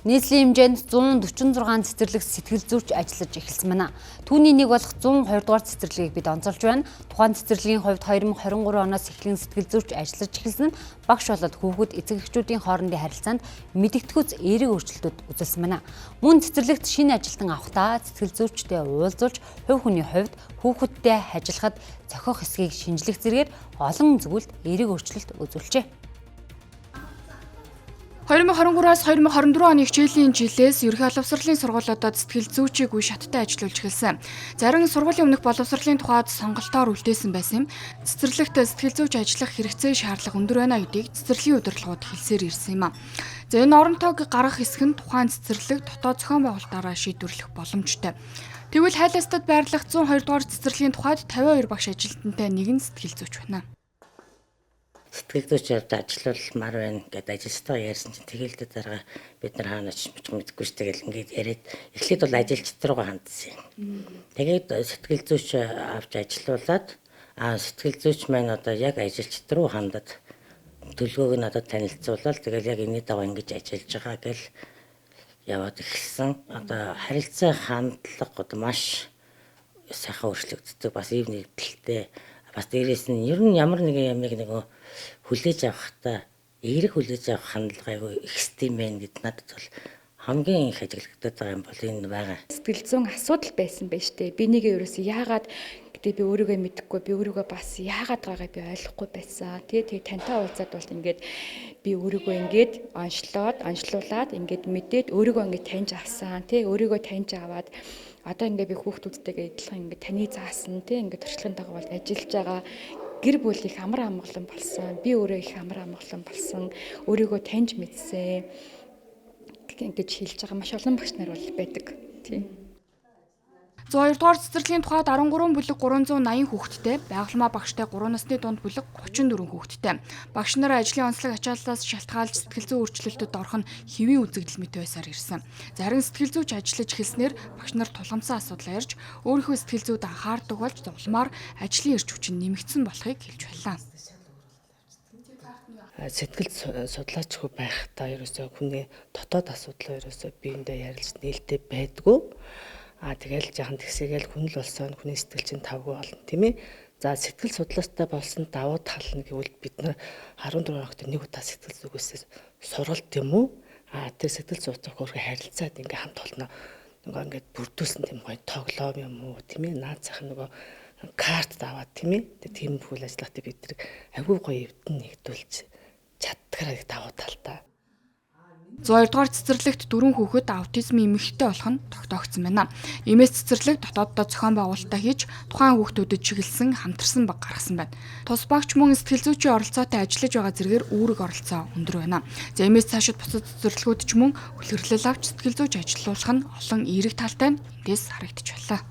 Нийслэлийн хэмжээнд 146 цэцэрлэг сэтгэл зүйч ажиллаж эхэлсэн байна. Түүний нэг болох 102 дугаар цэцэрлэгийг бид онцолж байна. Тухайн цэцэрлэгийн хувьд 2023 оноос эхлэн сэтгэл зүйч ажиллаж эхэлсэн нь багш болоод хүүхэд эцэг эхчүүдийн хоорондын харилцаанд мэдэгдэхүйц эерэг өөрчлөлтүүд үзүүлсэн байна. Мөн цэцэрлэгт шинэ ажилтан авахдаа сэтгэл зүйчтэй уулзуулж хувь хүний хувьд хүүхэдтэй ажиллахад зохих хэсгийг шинжлэх зэргээр олон зүйлд эерэг өөрчлөлт үзүүлжээ. 2023-аас 2024 оны хичээлийн жилээс ерөнхий боловсролын сургуулиудад сэтгэл зүйчийг үе шаттай ажиллуулж эхэлсэн. Зарим сургуулийн өмнөх боловсролын тухайд сонголтоор үлдээсэн байсан юм. Цэцэрлэгт сэтгэл зүйч ажиллах хэрэгцээ шаардлага өндөр байна гэдгийг цэцэрлэгийн удирдлагууд хэлсээр ирсэн юм а. За, энэ оронтойг гаргах хэсэг нь тухайн цэцэрлэг дотоод зохион байгуулалтаараа шийдвэрлэх боломжтой. Тэгвэл Хайластад байрлах 102 дугаар цэцэрлэгийн тухайд 52 багш ажилтнтай нэгэн сэтгэл зүйч байна. Сэтгэл зүйч явд ажиллуулмаар байна гэдээ ажилчтайгаа ярьсан чинь тэгэл дээ, дарга, бид нар хаана очиж мэдэхгүй ш, тэгэл ингээд яриад эхлээд бол ажилчид руугаа хандсан юм. Тэгээд сэтгэл зүйч авч ажиллуулад, сэтгэл зүйч маань одоо яг ажилчид руу хандаад төлгөөг нь одоо танилцуулаад, тэгэл яг энэний дагуу ингэж ажиллаж байгаа гэл яваад эхэлсэн. Одоо харилцаа, хандлага одоо маш сайхан өөрчлөгддөг. Бас ив нэгдэлтэй. Бас дээрээс нь ер нь ямар нэгэн ямыг нөгөө хүлээж авахдаа эерэг хүлээж авах хандлага айгүй их юм байна гэд надад бол хамгийн их ажиглагдаад байгаа юм бол энэ байгаа. Сэтгэл зүйн асуудал байсан байж тээ. Би нэгээ ерөөсөө яагаад гэдэг би өөрийгөө мэдэхгүй, би өөрийгөө бас яагаад байгаагаа би ойлгохгүй байсан. Тэгээ тэгээ тантай уулзаад бол ингээд би өөрийгөө ингээд онцлоод, онцлуулаад, ингээд мэдээд, өөрийгөө ингээд таньж авсан. Тэ, өөрийгөө таньж аваад одоо ингээд би хүүхдүүдтэйгээ адилхан ингээд таны заасан, тэ, ингээд туршлагын дагуу бол ажиллаж байгаа. Гэр бүл их амар амгалан болсон. Би өөрөө их амар амгалан болсон. Өөрийгөө таньж мэдсэн гэж хэлж байгаа маш олон багш нар бол байдаг. Тийм. 102 дугаар цэцэрлэгийн тухайд 13 бүлэг 380 хүүхэдтэй, байгалмаа багштай 3 насны дунд бүлэг 34 хүүхэдтэй. Багш нар ажлын онцлог ачааллаас шалтгаалж сэтгэл зүйн өөрчлөлтөд орох нь хэвийн үзэгдэл мэт байсаар ирсэн. Зарим сэтгэл зүйч ажиллаж эхэлснээр багш нар тулгамдсан асуудал ярьж, өөрийнхөө сэтгэл зүйд анхаардаг болж зовломоор ажлын эрч хүч нь нэмэгдсэн болохыг хэлж байлаа. Сэтгэл судлаачгүй байхдаа ерөөсөө хүний дотоод асуудлаа ерөөсөө биендээ ярилж нээлттэй байдгүй. Тэгэл жаахан тэгсээгээл хүн л болсон, хүний сэтгэл чинь тавгүй болно, тийм ээ. За, сэтгэл судлаастай болсон давуу тал нь гэвэл бид нар 14 хоногт нэг удаа сэтгэл зүгээс сургалт юм уу? Тэр сэтгэл зүйтэй хөрхө харилцаад ингээ хамт олно. Нөгөө ингээд бүрдүүлсэн тийм гоё тоглоом юм уу, тийм ээ. Наад зах нөгөө карт аваад, тийм ээ. Тийм бүхэл ажиллагаатай бид нар агуу гоё эвдэн нэгдүүлж чаддгараа давуу талтай. 102 дугаар цэцэрлэгт дөрвөн хүүхэд аутизмын эмгэгтэй болох нь тогтоогдсон байна. Эмээс цэцэрлэг дотооддоо зохион байгуулалтаа хийж тухайн хүүхдүүдэд чиглэсэн хамтарсан баг гаргасан байна. Тус багч мөн сэтгэл зүйчийн оролцоотой ажиллаж байгаа зэргээр үүрэг оролцоо өндөр байна. За, эмээс цаашид бусад цэцэрлэгүүд ч мөн үлгэрлэл авч сэтгэл зүйч ажиллуулах нь олон эерэг талтай нь эндээс харагдаж байлаа.